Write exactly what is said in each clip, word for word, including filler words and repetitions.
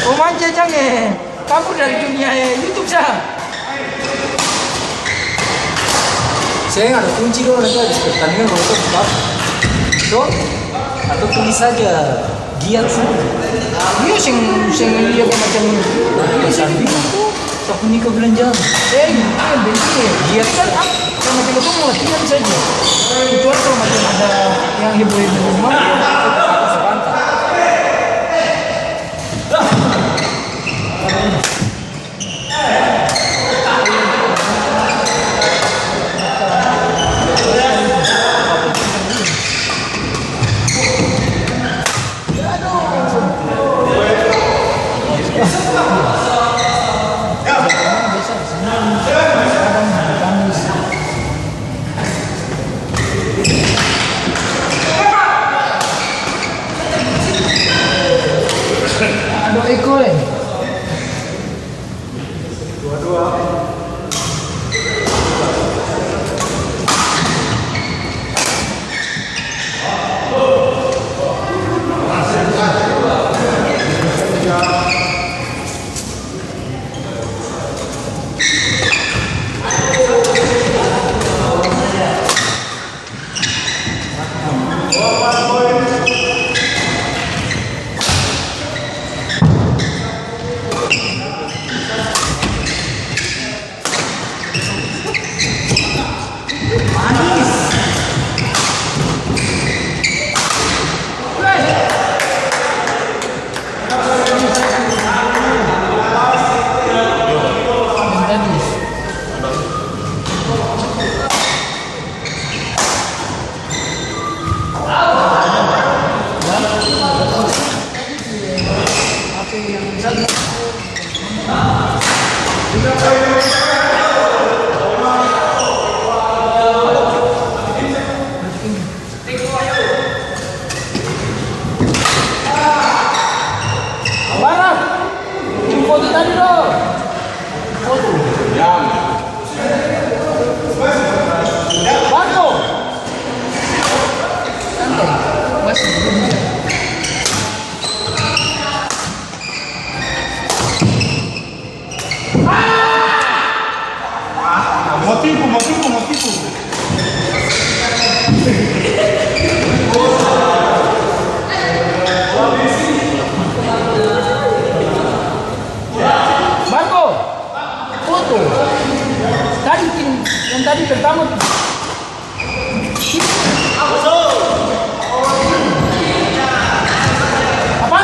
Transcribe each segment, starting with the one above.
Romansa jang, eh, kabur dari dunia, eh, YouTube sa. Seng ada kunci dong, nanti habis pertandingan baru tau stop. So, atau pergi saja, giat saja. Iya, seng, seng lia macam ini. Iya, seng gitu. Aku nikah bulan Jam. Eh, iya, betul. Giat. Kan, ah, kalau macam itu mau latihan saja. Kecuali kalau macam ada yang heboh-heboh rumah, Aduh, iko, eh. Barang! Jempol tadi dong! Foto. Marco. Santai. Masih. Mau tipu, mau tipu, mau tipu. Marco. Foto. Tadi tim yang tadi pertama tuh. Apa?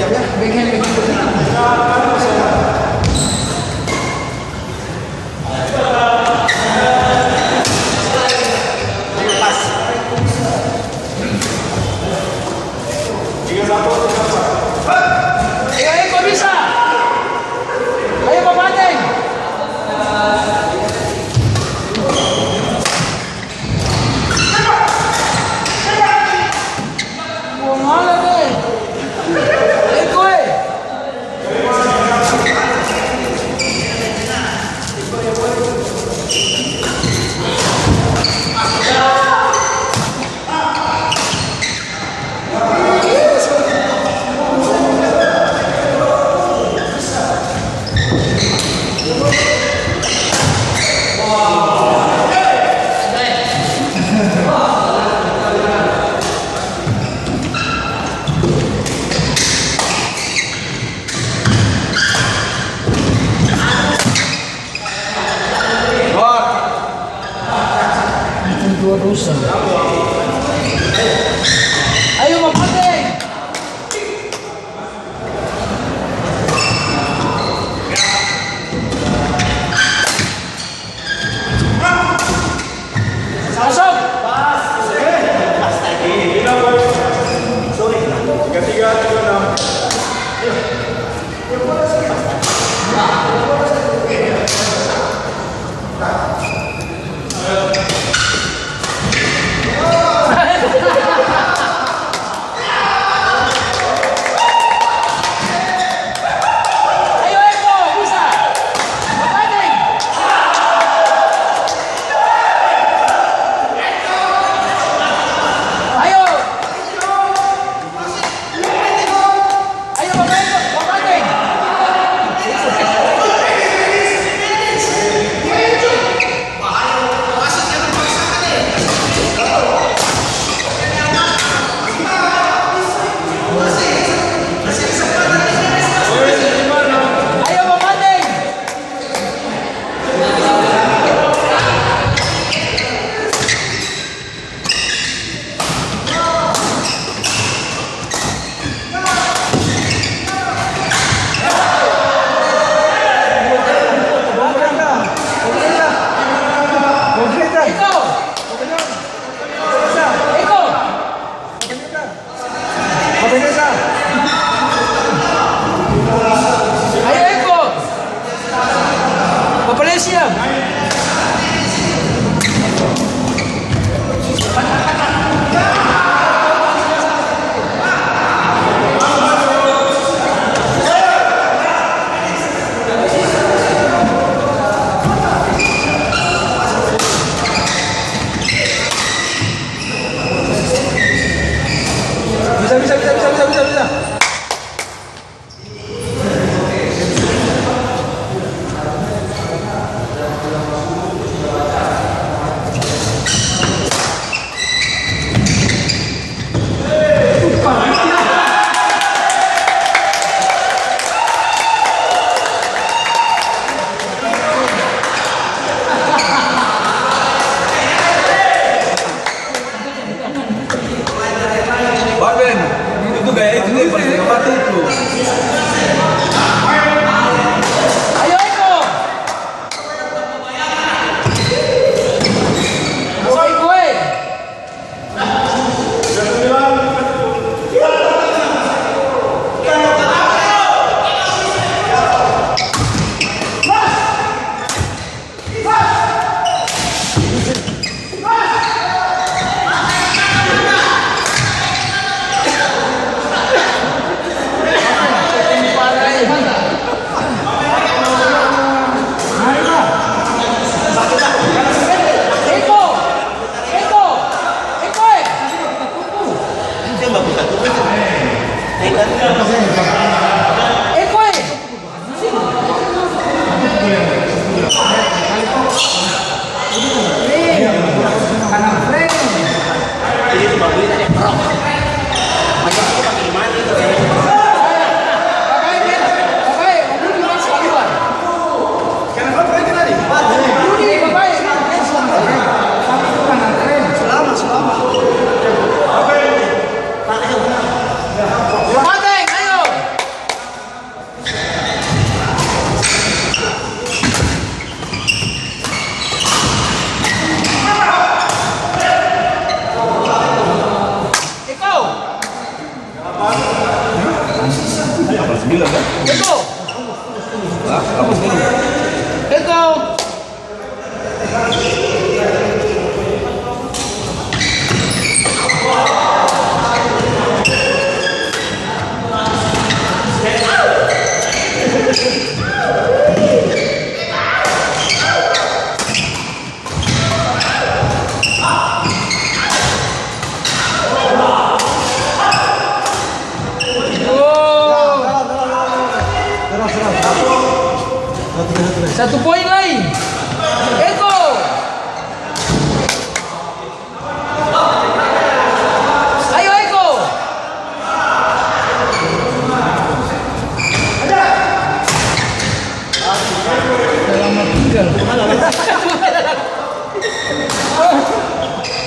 Ya, backhand begitu. Ayo, Eko bisa. Ayo, Bapateng. Itu dua dosa. Ayo, Bapateng. Masuk. Tiga tiga, tiga enam. Ayo, Eko. Papa Lesiam. Bisa, bisa, bisa. Barben, itu gaya itu, dia paling mati itu. Ayo, Eko. Eko, eh. Eko! Eko! Satu poin lai. Eko. Ayo, Eko. Selamat tinggal.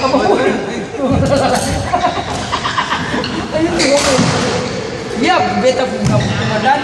Apa? Iya, beta punya, punya dan.